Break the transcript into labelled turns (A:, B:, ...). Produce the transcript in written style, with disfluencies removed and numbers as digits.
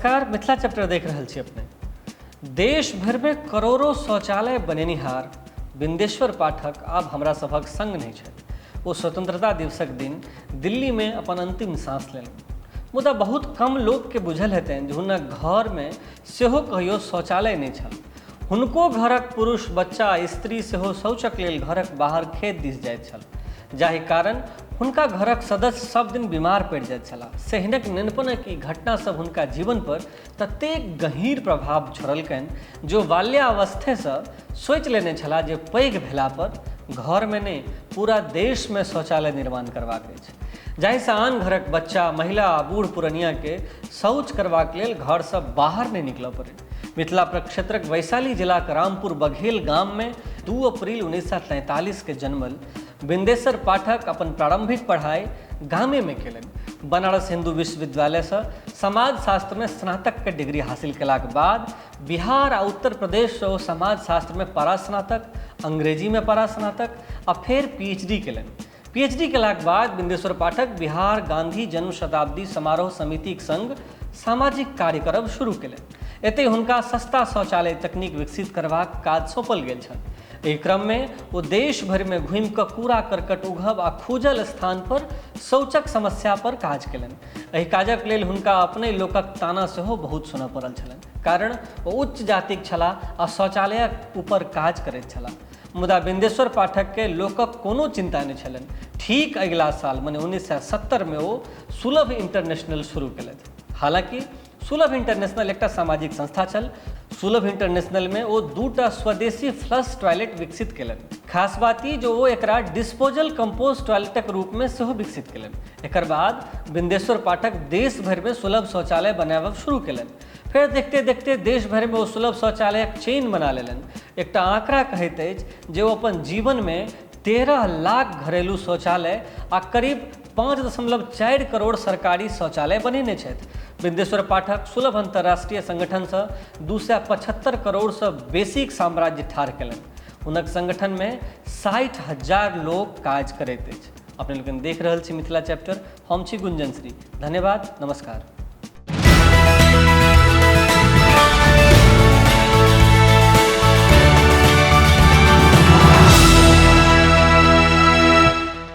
A: नमस्कार, मिथिला चैप्टर देख रहल छी अपने। देश भरिमे करोड़ों शौचालय बनेनिहार बिन्देश्वर पाठक आब हमरा सभक संग नहि छथि। ओ स्वतंत्रता दिवसक दिन दिल्लीमे अपन अंतिम सांस लेलनि। मुदा बहुत कम लोकके बुझल हेतनि जे हुनक घरमे सेहो कहियो शौचालय नहि छल। हुनको घरक पुरुष, बच्चा आ स्त्री सेहो शौचक लेल घरक बाहर खेत दिस जाइत छल, जाहि कारण हुनका घरक सदस्य सब दिन बीमार पड़ि जाइत छलाह। से हिनक नेनपनक ई घटना सब हुनका जीवन पर ततेक गहींर प्रभाव छोड़लकनि जे ओ बाल्यावस्थेसँ सोचि लेने छलाह जे पैघ भेला पर घरमे नहि, पूरा देशमे शौचालय निर्माण करबाक अछि, जाहिसँ आन घरक बच्चा, महिला आ बूढ़ पुरनियाके शौच करबाक लेल घरसँ बाहर नहि निकलऽ पड़ै। मिथिला प्रक्षेत्रक वैशाली जिलाक रामपुर बघेल गाममे 2 अप्रैल 1943 के जन्मल बिन्देश्वर पाठक अपन प्रारंभिक पढ़ाई गामेमे केलनि। बनारस हिंदू विश्वविद्यालयसँ समाजशास्त्रमे स्नातकके डिग्री हासिल केलाक बाद बिहार आ उत्तर प्रदेशसँ ओ समाजशास्त्रमे परास्नातक, अंग्रेजीमे परास्नातक आ फेर पीएचडी केलनि। पीएचडी केलाक बाद बिन्देश्वर पाठक बिहार गांधी जन्म शताब्दी समारोह समितिक संग सामाजिक कार्य करब शुरू केलनि। एतहि हुनका सस्ता शौचालय तकनीक विकसित करबाक काज सौंपल गेल छल। एहि क्रममे ओ देश भरिमे घुमि कऽ कूड़ा करकट उघब आ खूजल स्थान पर शौचक समस्या पर काज केलनि। एहि काजक लेल हुनका अपने लोकक ताना सेहो बहुत सुनय पड़ल छलनि, कारण ओ उच्च जातिक छलाह आ शौचालयक ऊपर काज करैत छलाह। मुदा बिन्देश्वर पाठकके लोकक कोनो चिंता नहि छलनि। ठीक अगिला साल मने 1970 मे ओ सुलभ इंटरनेशनल शुरू केलथि। हालांकि सुलभ इंटरनेशनल एकटा सामाजिक संस्था छल। सुलभ इंटरनेशनलमे ओ दूटा स्वदेशी फ्लश टॉयलेट विकसित केलनि। खास बात ई जे ओ एकरा डिस्पोजल कंपोस्ट टॉयलेटक रूपमे सेहो विकसित केलनि। एकर बाद बिन्देश्वर पाठक देश भरिमे सुलभ शौचालय बनायब शुरू केलनि। फेर देखते देखते देश भरिमे ओ सुलभ शौचालयक चेन बना लेलनि। एकटा आंकड़ा कहैत अछि जे ओ अपन जीवनमे 13 लाख घरेलू शौचालय आ करीब 5.4 करोड़ सरकारी शौचालय बनेने छथि। बिन्देश्वर पाठक सुलभ अंतर्राष्ट्रीय संगठनसँ 275 करोड़सँ बेसीक साम्राज्य ठाढ़ केलनि। हुनक संगठनमे 60,000 लोक काज करैत अछि। अपने लोकनि देख रहल छी मिथिला चैप्टर, हम छी गुंजन श्री। धन्यवाद, नमस्कार।